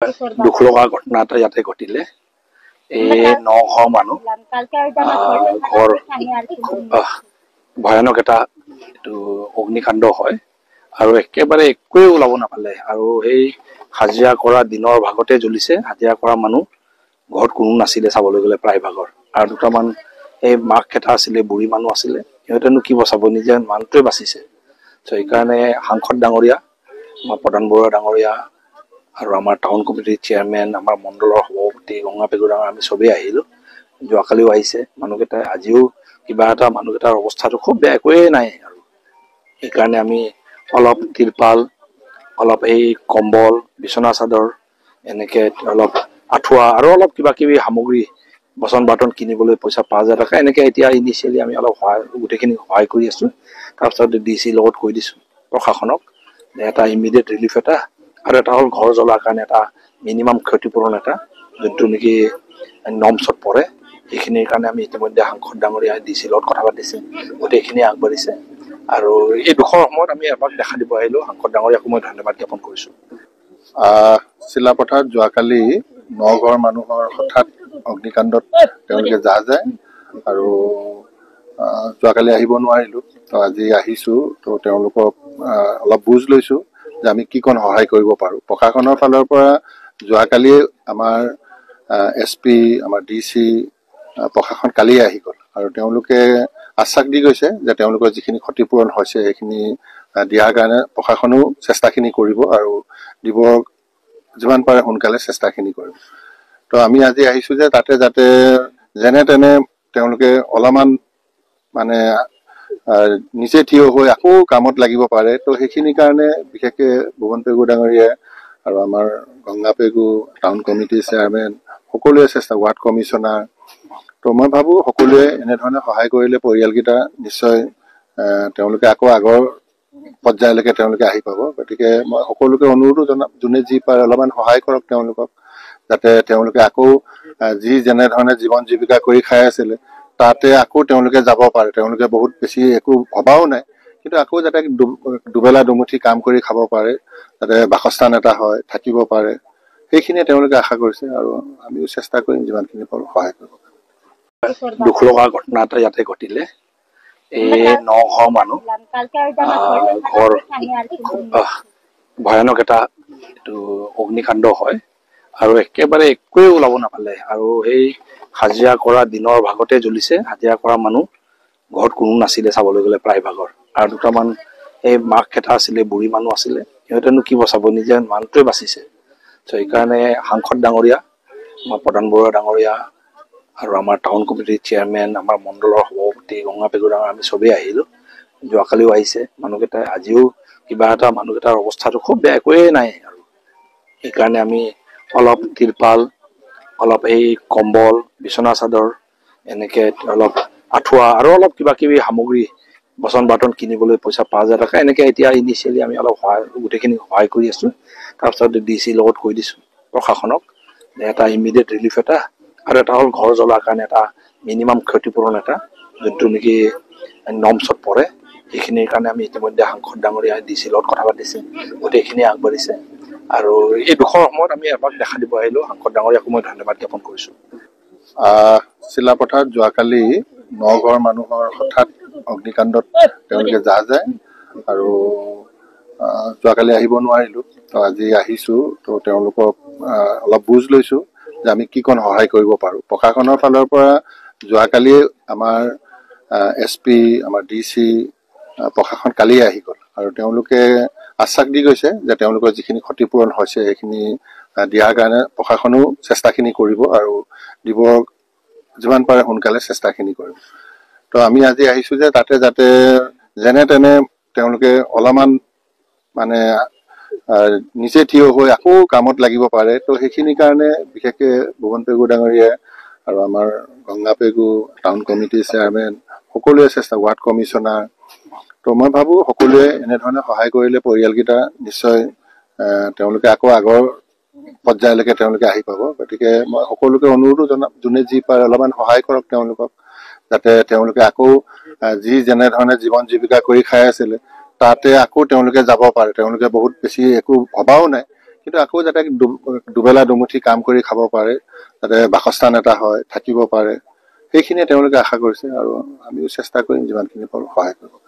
দুখ লগা ঘটনা এটা ইয়াতে ঘটিলে। এই 9 ঘৰ মানুহ ঘৰ খুব ভয়ানক এটা এইটো অগ্নিকাণ্ড হয় আৰু একেবাৰে একোৱে ওলাব নাপালে। আৰু সেই হাজিৰা কৰা দিনৰ ভাগতে জ্বলিছে। হাজিৰা কৰা মানুহ ঘৰত কোনো নাছিলে চাবলৈ গ'লে প্ৰায়ভাগৰ, আৰু দুটামান এই মাক এটা আছিলে, বুঢ়ী মানুহ আছিলে। সিহঁতেনো কি বচাব? নিজে মানুহটোৱে বাচিছে। চ' সেইকাৰণে সাংসদ ডাঙৰীয়া, আমাৰ প্ৰধান বৰুৱা ডাঙৰীয়া আৰু আমাৰ টাউন কমিটিৰ চেয়াৰমেন, আমাৰ মণ্ডলৰ সভাপতি গংগা পেগু ডাঙৰ, আমি চবেই আহিলোঁ। যোৱাকালিও আহিছে মানুহকেইটাই, আজিও কিবা এটা মানুহকেইটাৰ অৱস্থাটো খুব বেয়া, একোৱেই নাই। আৰু সেইকাৰণে আমি অলপ তিৰপাল, অলপ এই কম্বল, বিচনা চাদৰ, এনেকে অলপ আঁঠুৱা আৰু অলপ কিবা কিবি সামগ্ৰী, বাচন বৰ্তন কিনিবলৈ পইচা 5000 টকা, এনেকে এতিয়া ইনিচিয়েলি আমি অলপ সহায়, গোটেইখিনি সহায় কৰি আছোঁ। তাৰপিছত ডি চিৰ লগত কৈ দিছোঁ প্ৰশাসনক যে এটা ইমিডিয়েট ৰিলিফ এটা, আৰু এটা হ'ল ঘৰ জ্বলাৰ কাৰণে এটা মিনিমাম ক্ষতিপূৰণ এটা, যোনটো নেকি নৰ্মছত পৰে। সেইখিনিৰ কাৰণে আমি ইতিমধ্যে সাংসদ ডাঙৰীয়াই ডি চিৰ লগত কথা পাতিছে, গোটেইখিনি আগবাঢ়িছে। আৰু এই দুখৰ সময়ত আমি এপাক দেখা দিব আহিলোঁ। সাংসদ ডাঙৰীয়াকো মই ধন্যবাদ জ্ঞাপন কৰিছোঁ। চিলাপথাৰত যোৱাকালি 9 ঘৰ মানুহৰ হঠাৎ অগ্নিকাণ্ডত তেওঁলোকে জাহ যায় আৰু যোৱাকালি আহিব নোৱাৰিলোঁ, তো আজি আহিছোঁ। তো তেওঁলোকক অলপ বুজ লৈছোঁ যে আমি কি কণ সহায় কৰিব পাৰোঁ। প্ৰশাসনৰ ফালৰ পৰা যোৱাকালি আমাৰ এছ পি, আমাৰ ডি চি, প্ৰশাসন কালিয়ে আহি গ'ল আৰু তেওঁলোকে আশ্বাস দি গৈছে যে তেওঁলোকৰ যিখিনি ক্ষতিপূৰণ হৈছে, সেইখিনি দিয়াৰ কাৰণে প্ৰশাসনেও চেষ্টাখিনি কৰিব আৰু দিব, যিমান পাৰে সোনকালে চেষ্টাখিনি কৰিব। তো আমি আজি আহিছোঁ যে তাতে যাতে যেনে তেনে তেওঁলোকে অলপমান মানে নিজে থিয় হৈ আকৌ কামত লাগিব পাৰে। তো সেইখিনিৰ কাৰণে বিশেষকৈ ভুৱন পেগু ডাঙৰীয়াই আৰু আমাৰ গংগা পেগু, টাউন কমিটিৰ চেয়াৰমেন, সকলোৱে চেষ্টা, ৱাৰ্ড কমিশ্যনাৰ, তো মই ভাবোঁ সকলোৱে এনেধৰণে সহায় কৰিলে পৰিয়ালকেইটা নিশ্চয় তেওঁলোকে আকৌ আগৰ পৰ্যায়লৈকে তেওঁলোকে আহি পাব। গতিকে মই সকলোকে অনুৰোধো জনাম, যোনে যি পাৰে অলপমান সহায় কৰক তেওঁলোকক, যাতে তেওঁলোকে আকৌ যি যেনেধৰণে জীৱন জীৱিকা কৰি খাই আছিলে, তাতে আকৌ তেওঁলোকে যাব পাৰে। তেওঁলোকে বহুত বেছি একো ভবাও নাই, কিন্তু আকৌ যাতে দুবেলা দুমুঠি কাম কৰি খাব পাৰে, যাতে বাসস্থান এটা হয়, থাকিব পাৰে, সেইখিনিয়ে তেওঁলোকে আশা কৰিছে। আৰু আমিও চেষ্টা কৰিম যিমানখিনি পাৰোঁ সহায় কৰিব। দুখ লগা ঘটনা এটা ইয়াতে ঘটিলে। এই 9 ঘৰ মানুহ ঘৰ খুব ভয়ানক এটা এইটো অগ্নিকাণ্ড হয় আৰু একেবাৰে একোৱে ওলাব নাপালে। আৰু সেই হাজিৰা কৰা দিনৰ ভাগতে জ্বলিছে। হাজিৰা কৰা মানুহ ঘৰত কোনো নাছিলে চাবলৈ গ'লে প্ৰায়ভাগৰ, আৰু দুটামান এই মাক এটা আছিলে, বুঢ়ী মানুহ আছিলে। সিহঁতেনো কি বচাব? নিজে মানুহটোৱে বাচিছে। চ' সেইকাৰণে সাংসদ ডাঙৰীয়া, আমাৰ প্ৰধান বৰুৱা ডাঙৰীয়া আৰু আমাৰ টাউন কমিটিৰ চেয়াৰমেন, আমাৰ মণ্ডলৰ সভাপতি গংগা পেগু ডাঙৰ, আমি চবেই আহিলোঁ। যোৱাকালিও আহিছে মানুহকেইটাই, আজিও কিবা এটা মানুহকেইটাৰ অৱস্থাটো খুব বেয়া, একোৱেই নাই। আৰু সেইকাৰণে আমি অলপ তিৰপাল, অলপ এই কম্বল, বিচনা চাদৰ, এনেকে অলপ আঁঠুৱা আৰু অলপ কিবা কিবি সামগ্ৰী, বাচন বৰ্তন কিনিবলৈ পইচা 5000 টকা, এনেকে এতিয়া ইনিচিয়েলি আমি অলপ সহায়, গোটেইখিনি সহায় কৰি আছোঁ। তাৰপিছত ডি চিৰ লগত কৈ দিছোঁ প্ৰশাসনক যে এটা ইমিডিয়েট ৰিলিফ এটা, আৰু এটা হ'ল ঘৰ জ্বলাৰ কাৰণে এটা মিনিমাম ক্ষতিপূৰণ এটা, যোনটো নেকি নৰ্মছত পৰে। সেইখিনিৰ কাৰণে আমি ইতিমধ্যে সাংসদ ডাঙৰীয়াই ডি চিৰ লগত কথা পাতিছে, গোটেইখিনি আগবাঢ়িছে। আৰু এই দুখৰ সময়ত আমি এপাক দেখা দিব আহিলোঁ। সাংসদ ডাঙৰীয়াকো মই ধন্যবাদ জ্ঞাপন কৰিছোঁ। চিলাপথাৰত যোৱাকালি 9 ঘৰ মানুহৰ হঠাৎ অগ্নিকাণ্ডত তেওঁলোকে জাহ যায় আৰু যোৱাকালি আহিব নোৱাৰিলোঁ, তো আজি আহিছোঁ। তো তেওঁলোকক অলপ বুজ লৈছোঁ যে আমি কি কণ সহায় কৰিব পাৰোঁ। প্ৰশাসনৰ ফালৰ পৰা যোৱাকালি আমাৰ এছ পি, আমাৰ ডি চি, প্ৰশাসন কালিয়ে আহি গ'ল আৰু তেওঁলোকে আশ্বাস দি গৈছে যে তেওঁলোকৰ যিখিনি ক্ষতিপূৰণ হৈছে, সেইখিনি দিয়াৰ কাৰণে প্ৰশাসনেও চেষ্টাখিনি কৰিব আৰু দিব, যিমান পাৰে সোনকালে চেষ্টাখিনি কৰিব। তো আমি আজি আহিছোঁ যে তাতে যাতে যেনে তেনে তেওঁলোকে অলপমান মানে নিজে থিয় হৈ আকৌ কামত লাগিব পাৰে। তো সেইখিনিৰ কাৰণে বিশেষকৈ ভুৱন পেগু ডাঙৰীয়াই আৰু আমাৰ গংগা পেগু, টাউন কমিটিৰ চেয়াৰমেন, সকলোৱে চেষ্টা, ৱাৰ্ড কমিশ্যনাৰ, তো মই ভাবোঁ সকলোৱে এনেধৰণে সহায় কৰিলে পৰিয়ালকেইটা নিশ্চয় তেওঁলোকে আকৌ আগৰ পৰ্যায়লৈকে তেওঁলোকে আহি পাব। গতিকে মই সকলোকে অনুৰোধো জনাম, যোনে যি পাৰে অলপমান সহায় কৰক তেওঁলোকক, যাতে তেওঁলোকে আকৌ যি যেনেধৰণে জীৱন জীৱিকা কৰি খাই আছিলে, তাতে আকৌ তেওঁলোকে যাব পাৰে। তেওঁলোকে বহুত বেছি একো ভবাও নাই, কিন্তু আকৌ যাতে দুবেলা দুমুঠি কাম কৰি খাব পাৰে, যাতে বাসস্থান এটা হয়, থাকিব পাৰে, সেইখিনিয়ে তেওঁলোকে আশা কৰিছে। আৰু আমিও চেষ্টা কৰিম যিমানখিনি পাৰোঁ সহায় কৰিব।